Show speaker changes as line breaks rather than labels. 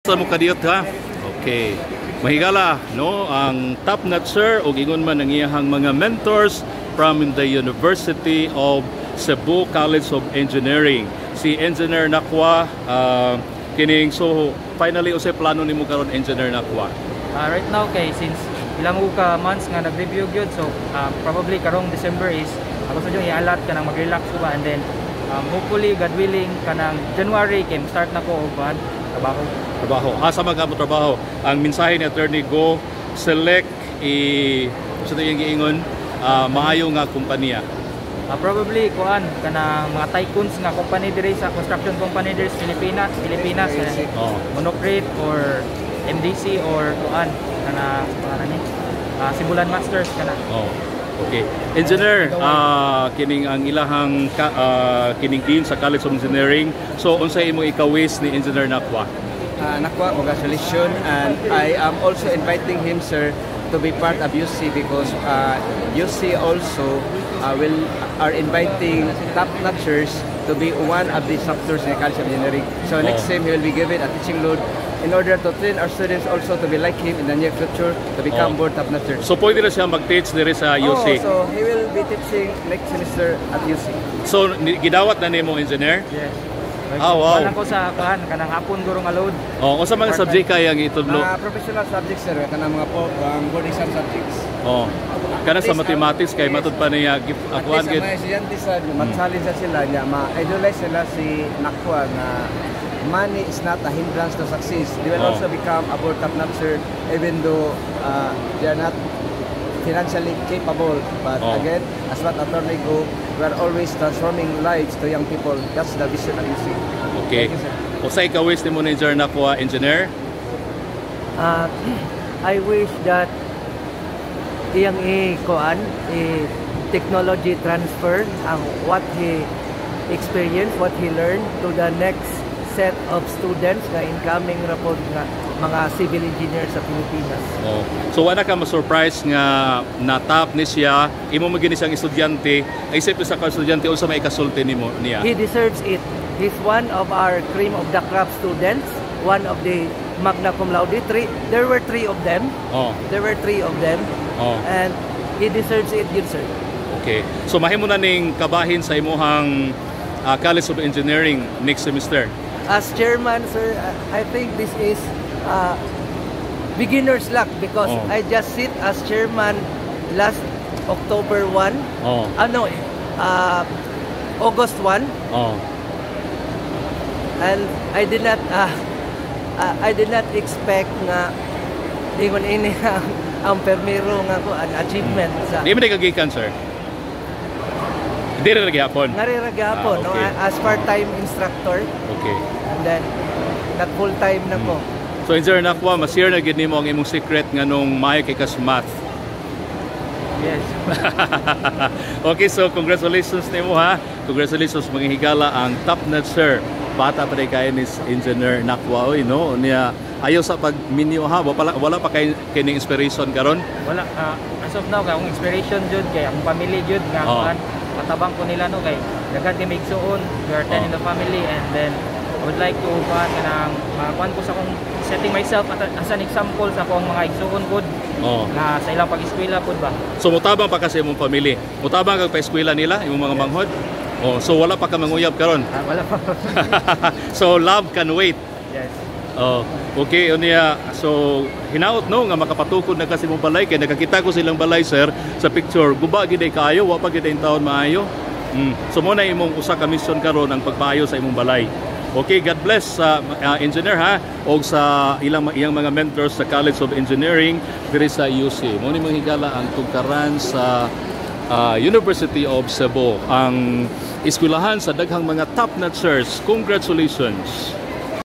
Sa mo kadiyot ha. Okay. Mahigala no ang top notcher og ingon man ang iyahang mga mentors from the University of Cebu College of Engineering. Si Engineer Nakwa, kining, so finally, unsay plano nimo karon, Engineer Nakwa?
Right now kay since ilang mo ka months nga nag-review gyud, so probably karong December is ako sa i-allot kanang mag-relax ko ba, and then hopefully, God willing, kanang January kay start na ko og kuan, trabaho.
Trabaho. Asa man ka mo trabaho? Ang mensahe ni Attorney Go, select i sa iyang giingon, maayo nga kompanya.
Probably kuan, kanang mga tycoons nga company diri sa construction company diri sa Pilipinas, kanang Monocrete or MDC or kuan, kanang pangalan ni Sibulan Masters kana.
Oh. Okay. Engineer, kining ang ilahang kining dean sa College of Engineering. So unsay imong ikawish ni Engineer Nakwa?
Nakwa, congratulations. And I am also inviting him, sir, to be part of UC because UC also will are inviting top notchers to be one of the instructors in the College of Engineering. So next time he will be given a teaching load in order to train our students also to be like him in the near future, to become board top notchers.
So pwede na siya mag-teach diri sa
Oh,
UC.
So he will be teaching next semester at UC.
So gidawat na nimo, Engineer?
Yes.
Ah, wow.
Kuan ako sa kuan, kanang hapon guro nga load.
Oh, unsa mga subject kay ang itudlo?
Mga professional subjects, sir, kanang mga po, ang board exam subjects.
Oh. Kana sa
At least,
mathematics kay
yes.
matud pa niya gif
At
akuan
least ang
gid.
mga estudyante sa ma-challenge sa sila niya, ma-idolize sila si Nakwa nga money is not a hindrance to success. They will also become a board top notcher even though they are not financially capable. But again, as what Attorney Go, we are always transforming lives to young people. That's the vision of UC.
Okay.
Thank you, sir.
Unsay ikawish nimo ni Engineer Nakwa, Engineer?
I wish that iyang i-kuan, i technology transfer ang what he experienced, what he learned to the next set of students nga incoming ra pod nga mga civil engineers sa Pilipinas.
Oh. So wala ka ma-surprise nga na-top ni siya, imo mo gini siyang estudyante, ay isip sa ka estudyante, unsa may ikasulti nimo niya?
He deserves it. He's one of our cream of the crop students, one of the magna cum laude. Three, there were three of them. There were three of them. And he deserves it, good sir.
Okay. So mahimo na ning kabahin sa imuhang College of Engineering next semester.
As chairman, sir, I think this is beginner's luck because I just sit as chairman last October 1. Ano, August 1. And I did not expect nga ingon ini ang permero nga ko an achievement sa
Di mo na kagikan, sir? Di rin gihapon.
Ngari ra gihapon, no, as part-time instructor and then nag full-time na ko.
So Engineer Nakwa, ma-share na gid nimo ang imong secret nga nung maayo kay kas math.
Yes.
Okay, so congratulations nimo ha. Congratulations, mga higala, ang top notcher. Bata pa rin kay ni Engineer Nakwa oy no. Niya ayaw sa pagminyo ha. Wala pa kay kining inspiration karon.
Wala, as of now kay akong inspiration jud kay akong family jud nga kuan, matabang ko nila no, kay daghan kay may igsuon. We are 10 in the family, and then I would like to kuan, kanang makuan ko sa akong setting myself as an example sa akong mga igsuon pud nga sa ilang pag-eskwela pud ba.
So mutabang pa kasi imong family. Mutabang kag pa-eskwela nila imong mga manghod. Oh, so wala pa ka manguyab karon.
Ah, wala pa.
So love can wait.
Yes.
Oh, okay, unya, so hinaot no nga makapatukod na kasi mong balay kay nakakita ko silang balay, sir, sa picture. Guba gid ay kaayo, wa pa gid ay taon maayo. So mo na imong usa ka mission karon ang pagpaayo sa imong balay. Okay, God bless sa engineer ha og sa ilang iyang mga mentors sa College of Engineering diri sa UC. Mo ni mga higala ang tugkaran sa University of Cebu, ang eskwelahan sa daghang mga top notchers. Congratulations.